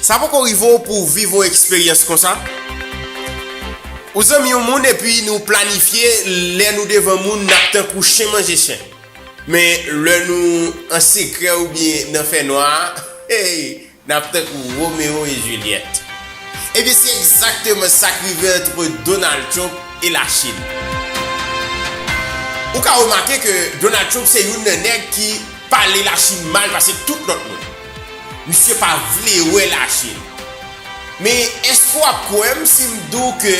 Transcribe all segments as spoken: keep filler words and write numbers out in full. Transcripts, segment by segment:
Sa poko rive w pou w viv yon eksperyans konsa? Ou zanmi yon moun epi nou planifye lè nou devan moun n ap tankou chen manje chen. Men lè nou an sekrè oubyen nan fènwa, hey, n ap tankou Romeo e Juliet. Ebyen, se egzakteman sa k rive ant Donald Trump e Lachin. Ou ka remake ke Donald Trump se youn nan nèg ki pale Lachin mal pase tout lòt moun. Misye pa vle wè Lachin. Men èske w ap kwè m si m di w ke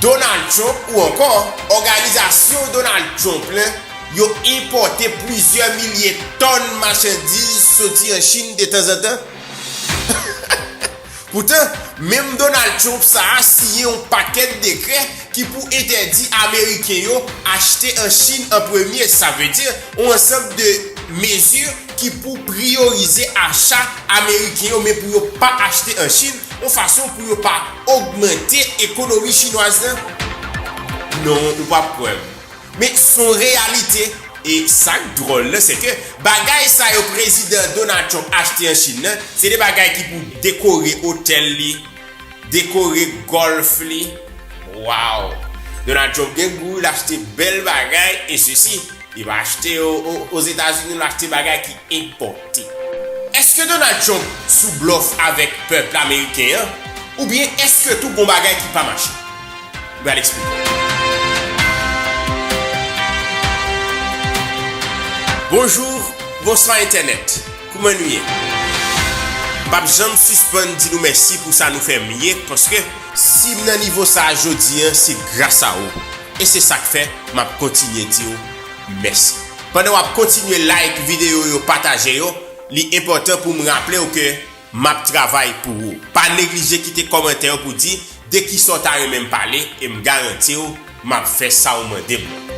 Donald Trump ou ankò òganizasyon Donald Trump lan, yo enpòte plizyè milye tòn machandiz soti an Chin detanzantan? Poutan, menm Donald Trump sa a siyen yon pakèt dekrè ki pou entèdi Ameriken yo achte an Chin an premye, sa vle di yon ansanm de mezi ki pou priyorize acha Ameriken yo, men pou yo pa achte an Chin, yon fason pou yo pa ogmante ekonomi chinwaz lan. Non, ou p ap kwè m. Men s on reyalite. E sa k dwòl lan, se ke bagay sa yo prezidan Donald Trump achte an Chin nan, se de bagay ki pou dekore otèl li, dekore gòlf li. Waw! Donald Trump gen gou, l achte bèl bagay, e sesi, li pa achte o, o, Ozetazini, l achte bagay ki enpòte. Èske Donald Trump sou blòf avèk pèp ameriken an? Oubyen èske tou gon bagay ki pa mache? M pral eksplike. Bonjou, bonswa entènèt. Kouman nou ye? M p ap janm sispann di nou mèsi pou sa nou fè m ye, paske si m nan nivo sa a jodi an, se gras a ou. E se sa k fè m ap kontinye di w mèsi. Pandan w ap kontinye like videyo yo, pataje yo, li enpòtan pou m raple w ke m ap travay pou ou. Pa neglije kite kòmantè w pou di de kisa w ta renmen m pale, e m garanti w m ap fè sa w mande m nan.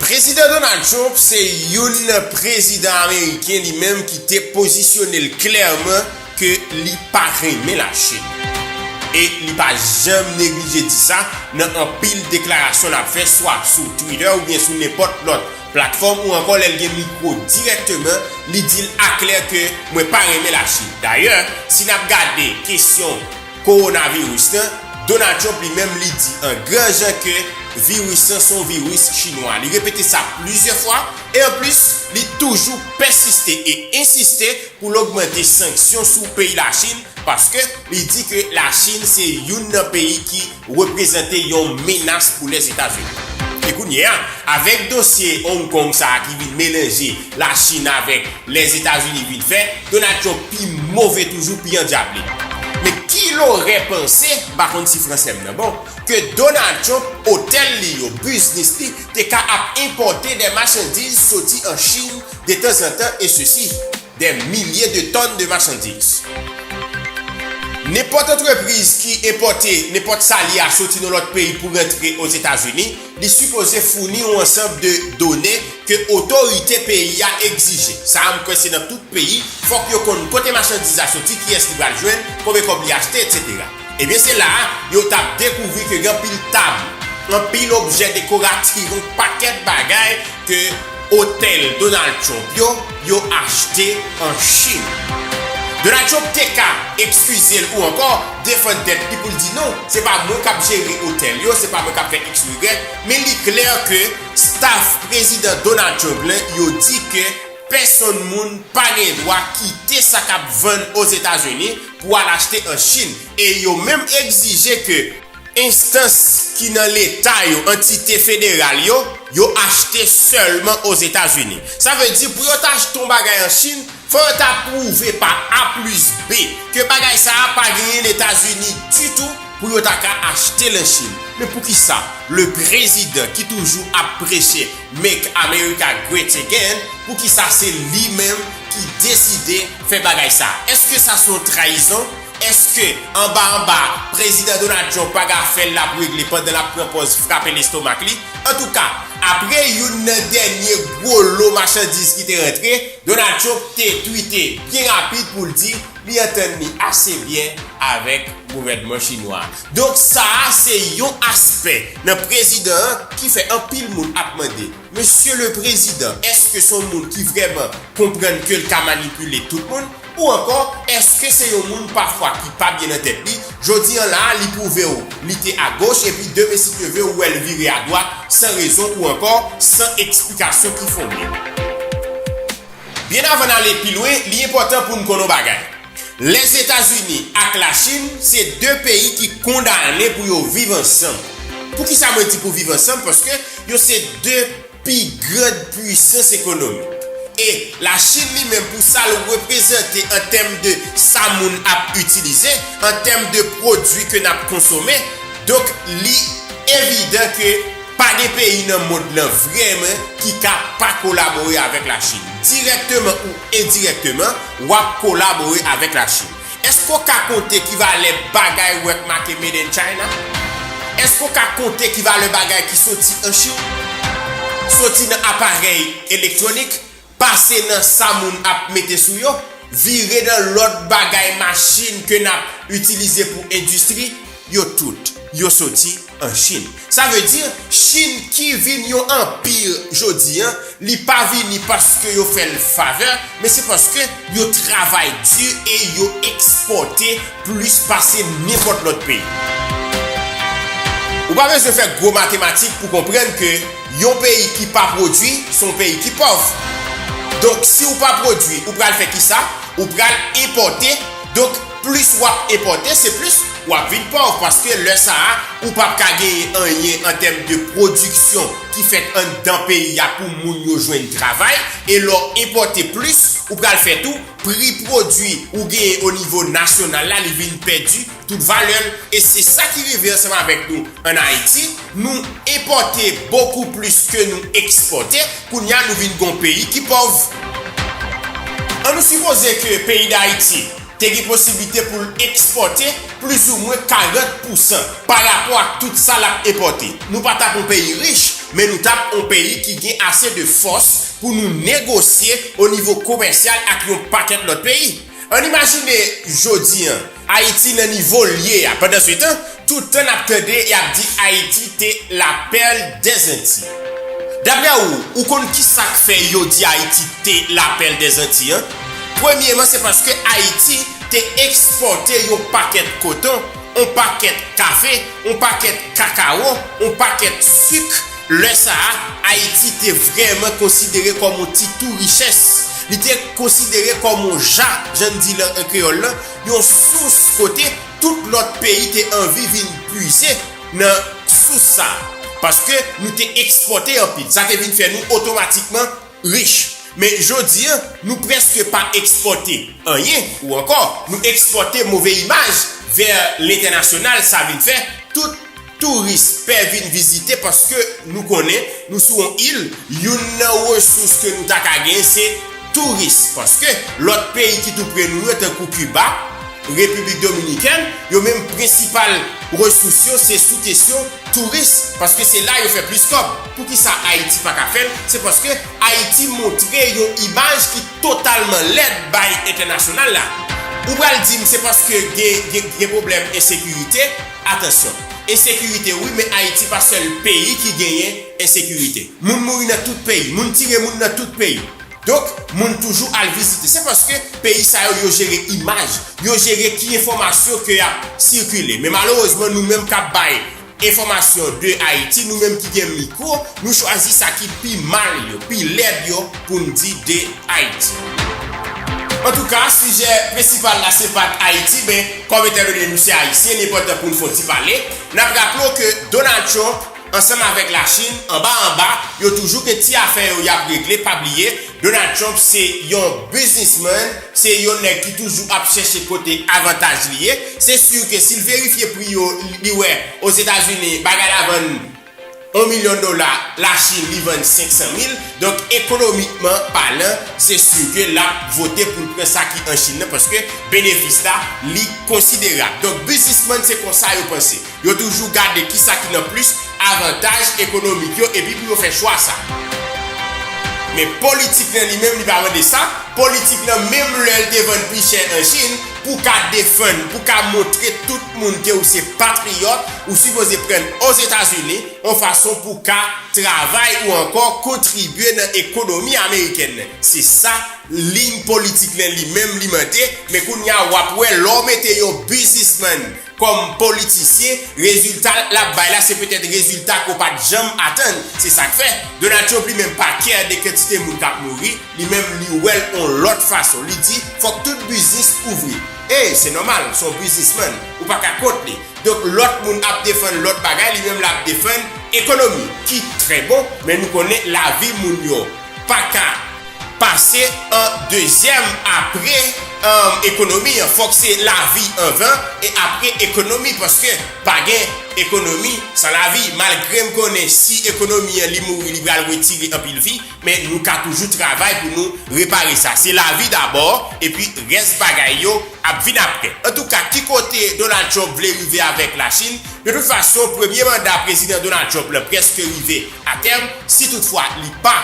Prezidan Donald Trump se youn nan prezidan ameriken li menm ki te pozisyone l klèman ke li pa renmen Lachin. E li pa janm neglije di sa nan anpil deklarasyon l ap fè swa sou Twitter oubyen sou nenpòt lòt platfòm ou ankò lè l gen mikwo dirèkteman, li di l aklè ke mwen pa renmen Lachin. Dayè, si n ap gade kesyon kowonaviris lan, Donald Trump li menm li di an gran jan ke viris lan se yon viris chinwa. Li repete sa plizyè fwa e anplis, li toujou pèsiste e ensiste pou l ogmante sanksyon sou peyi Lachin paske li di ke Lachin se youn nan peyi ki reprezante yon menas pou Lèzetazini. E kounye a, avèk dosye Hong Kong sa a ki vin melanje Lachin avèk Lèzetazini vin fè, Donald Trump pi move toujou, pi andyable. Men ki lorè panse, m pa konn si franse m nan bon, ke Donald Trump, otèl li yo, biznis li, te ka ap enpòte de machandiz soti an Chin detanzantan, e sesi, des milliers de tonnes de marchandises. Nenpòt antrepriz ki enpòte nenpòt sa li a soti nan lòt peyi pou rantre Ozetazini, li sipoze founi yon ansanm de done ke otorite peyi a egzije. Sa a, m kwè se nan tout peyi, fòk yo konn kote machandiz la soti, kiyès li pral jwenn, konbyen kòb li achte, etsetera. Ebyen, se la a yo t ap dekouvri ke gen anpil tab, anpil objè dekoratif, yon pakèt bagay ke otèl Donald Trump yo, yo achte an Chin. Donald Trump te ka ekskize l ou ankò defann tèt li pou l di non, se pa mwen k ap jere otèl yo, se pa mwen k ap fè X, Y, men li klè ke staff prezidan Donald Trump lan, yo di ke pèsonn moun pa gen dwa kite sa k ap vann Ozetazini pou al achte an Chin. E yo menm egzije ke enstans ki nan leta yo, antite federal yo, yo achte sèlman Ozetazini. Sa vle di, pou yo ta achte yon bagay an Chin, fò yo ta pwouve pa A plis B ke bagay sa a pa genyen Letazini ditou pou yo ta ka achte l an Chin. Men poukisa le prezidan ki toujou ap preche Make America Great Again, poukisa se li menm ki deside fè bagay sa a? Èske sa se yon trayizon? Èske anba anba, prezidan Donald Trump pa gen afè l ap regle pandan l ap pran pòz frape lestomak li? Antouka, apre youn nan dènye gwo lo machandiz ki te rantre, Donald Trump te twite byen rapid pou l di li antann li ase byen avèk gouvènman chinwa a. Donk, sa a se yon aspè nan prezidan an ki fè anpil moun ap mande, Mesye le prezidan, èske se yon moun ki vrèman konprann ke l ka manipile tout moun? Ou ankò, èske se yon moun pafwa ki pa byen nan tèt li? Jodi an la a, li pwouve w li te agoch, epi demen si Dye vle, ou wè l vire adwat, san rezon ou ankò san eksplikasyon ki fonde. Byen avan n ale pi lwen, li enpòtan pou n konn yon bagay. Lèzetazini ak Lachin se de peyi ki kondane pou yo viv ansanm. Poukisa mwen di pou viv ansanm? Paske yo se de pi grann pwisans ekonomik. E Lachin li menm, pou sa l reprezante an tèm de sa moun ap itilize, an tèm de pwodui ke n ap konsome, donk li evidan ke pa gen peyi nan mond lan vrèman ki ka pa kolabore avèk Lachin. Dirèkteman ou endirèkteman, w ap kolabore avèk Lachin. Èske w ka konte ki valè bagay ou wè k make Made in China? Èske w ka konte ki valè bagay ki soti an Chin? Soti nan aparèy elektwonik, pase nan sa moun ap mete sou yo, vire nan lòt bagay machin ke n ap itilize pou endistri, yo tout, yo soti an Chin. Sa vle di, Chin ki vin yon anpi jodi an, li pa vini paske yo fè l favè, men se paske yo travay di e yo ekspòte plis pase nenpòt lòt peyi. Ou pa bezwen fè gwo matematik pou konprann ke yon peyi ki pa pwodui, se yon peyi ki pòv. Donk, si w pa pwodui, ou pral fè kisa? Ou pral enpòte. Donk, plis w ap enpòte, se plis w ap vin pòv, paske lè sa a, ou p ap ka genyen anyen an tèm de pwodiksyon ki fèt anndan peyi a pou moun yo jwenn travay, e lè w enpòte plis, ou pral fè tou pri pwodui ou genyen o nivo nasyonal la, li vin pèdi tout valè l. E se sa ki rive ansanm avèk nou ann Ayiti. Nou enpòte bokou plis ke nou ekspòte. Kounye a, nou vin gon peyi ki pòv. An nou sipoze ke peyi Dayiti te gen posiblite pou l ekspòte plizoumwen karant pousan pa rapò ak tout sa l ap enpòte. Nou pa t ap yon peyi rich, men nou t ap yon peyi ki gen ase de fòs pou nou negosye o nivo komèsyal ak yon pakèt lòt peyi. Ann imajine jodi an, Ayiti nan nivo l ye a. Pandansetan, tout tan n ap tande y ap di Ayiti te la perle des Antilles. Daprè ou, ou konn ki sa k fè yo di Ayiti te la perle des Antilles an? Premyeman, se paske Ayiti te ekspòte yon pakèt koton, yon pakèt kafe, yon pakèt kakawo, yon pakèt sik. Lè sa a, Ayiti te vrèman konsidere kòm yon ti tou richès. Li te konsidere kòm yon ja, jan n di l an kreyòl lan, yon sous kote tout lòt peyi te anvi vin puize nan sous sa a, paske nou te ekspòte anpil. Sa te vin fè nou otomatikman rich. Men jodi an, nou prèske pa ekspòte anyen, ou ankò, nou ekspòte move imaj vè lentènasyonal. Sa vin fè tout touris pè vin vizite, paske nou konnen nou sou yon il, youn nan resous ke nou ta ka genyen se touris, paske lòt peyi ki tou pre nou yo, tankou Kiba, Repiblik Dominikèn, yo menm prensipal resous yo se sou kesyon touris, paske se la yo fè plis kòb. Poukisa Ayiti pa ka fè l? Se paske Ayiti montre yon imaj ki totalman lèd bay entènasyonal la. Ou pral di m se paske gen, gen, gen pwoblèm ensekirite? Atansyon, ensekirite wi, men Ayiti pa sèl peyi ki genyen ensekirite. Moun mouri nan tout peyi, moun tire moun nan tout peyi. Donk, moun toujou al vizite. Se paske peyi sa yo, yo jere imaj, yo jere ki enfòmasyon ke y ap sikile. Men malerezman, nou menm k ap bay enfòmasyon de Ayiti, nou menm ki gen mikwo, nou chwazi sa ki pi mal yo, pi lèd yo pou n di de Ayiti. Antouka, sijè prensipal la se pa t Ayiti, men kòm etan done nou se Ayisyen, li enpòtan pou n fè yon ti pale. N ap raple w ke Donald Trump ansanm avèk Lachin, anba anba, yo toujou gen ti afè yo y ap regle. Pa bliye, Donald Trump se yon biznismann, se yon nèg ki toujou ap chèche kote avantaj li ye. Se si ke si l verifye pri yo, li wè Ozetazini bagay la vann yon milyon dola, Lachin li vann senk san mil. Donk, ekonomikman palan, se si ke l ap vote pou l pran sa ki an Chin nan, paske benefis la, li konsiderab. Donk, biznismann se konsa yo panse. Yo toujou gade kisa ki nan plis avantaj ekonomik yo epi pou yo fè chwa sa. Men politik lan li menm li pa mande sa. Politik lan menm lè l te vann pi chè an Chin, pou ka defann, pou ka montre tout moun ke ou se patriyòt, ou sipoze pran Ozetazini, yon fason pou ka travay ou ankò kontribye nan ekonomi amerikèn nan. Se sa liy politik lan li menm li mande, men kounye a w ap wè lè w mete yon biznismann kòm politisyen, rezilta l ap bay la se petèt rezilta ke w pa t janm atann. Se sa k fè Donald Trump li menm pa kè de kantite moun k ap mouri, li menm li wè l yon lòt fason. Li di fòk tout biznis ouvri. E se nòmal, se yon biznismann, ou pa ka kont li. Donk lòt moun ap defann lòt bagay, li menm l ap defann ekonomi, ki trè bon, men nou konnen lavi moun yo pa ka pase an dezyèm apre um, ekonomi an. Fòk se lavi anvan e apre ekonomi, paske pa gen ekonomi san lavi. Malgre m konnen si ekonomi an li mouri, li pral retire anpil vi, men nou ka toujou travay pou nou repare sa. Se lavi dabò, epi rès bagay yo ap vin apre. Antouka, ki kote Donald Trump vle rive avèk Lachin? De tout fason, premye manda prezidan Donald Trump lan prèske rive a tèm. Si toutfwa li pa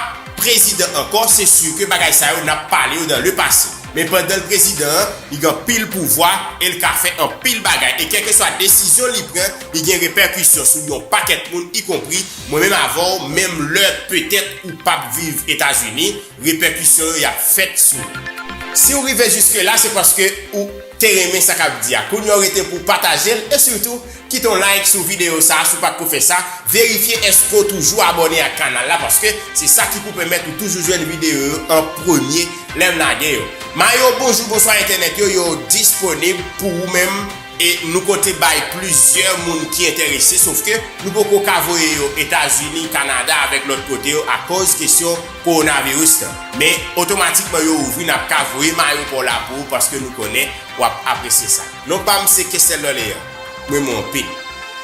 prezidan ankò, se si ke bagay sa yo n ap pale yo dans le passé. Men pandan l prezidan an, li gen anpil pouvwa e l ka fè anpil bagay. E kèlkeswa desizyon li pran, li gen repèkisyon sou yon pakèt moun, ikonpri mwen menm avè w, menm lè petèt ou p ap viv Etazini, repèkisyon yo y ap fèt sou ou. Si w rive jiske la, se paske ou te renmen sa k ap di a. Kounye a w rete pou w pataje l e sitou kite yon like sou videyo sa a si w pa t ko fè sa. Verifye èske w toujou abòne ak kanal la, paske se sa ki pou pèmèt ou toujou jwenn videyo yo an premye lè m lage yo. Mayo bonjou bonswa entènèt yo, yo disponib pou ou menm e nou konte bay plizyè moun ki enterese, sofke nou poko ka voye yo Etazini, Kanada avèk lòt kote yo akoz kesyon kowonaviris lan. Men otomatikman yo ouvri, n ap ka voye mayo pa w la pou ou paske nou konnen w ap apresye sa. Non pa m se Kessel Lorlean. M renmen w anpil.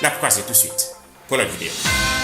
N ap kwaze touswit pou lòt videyo.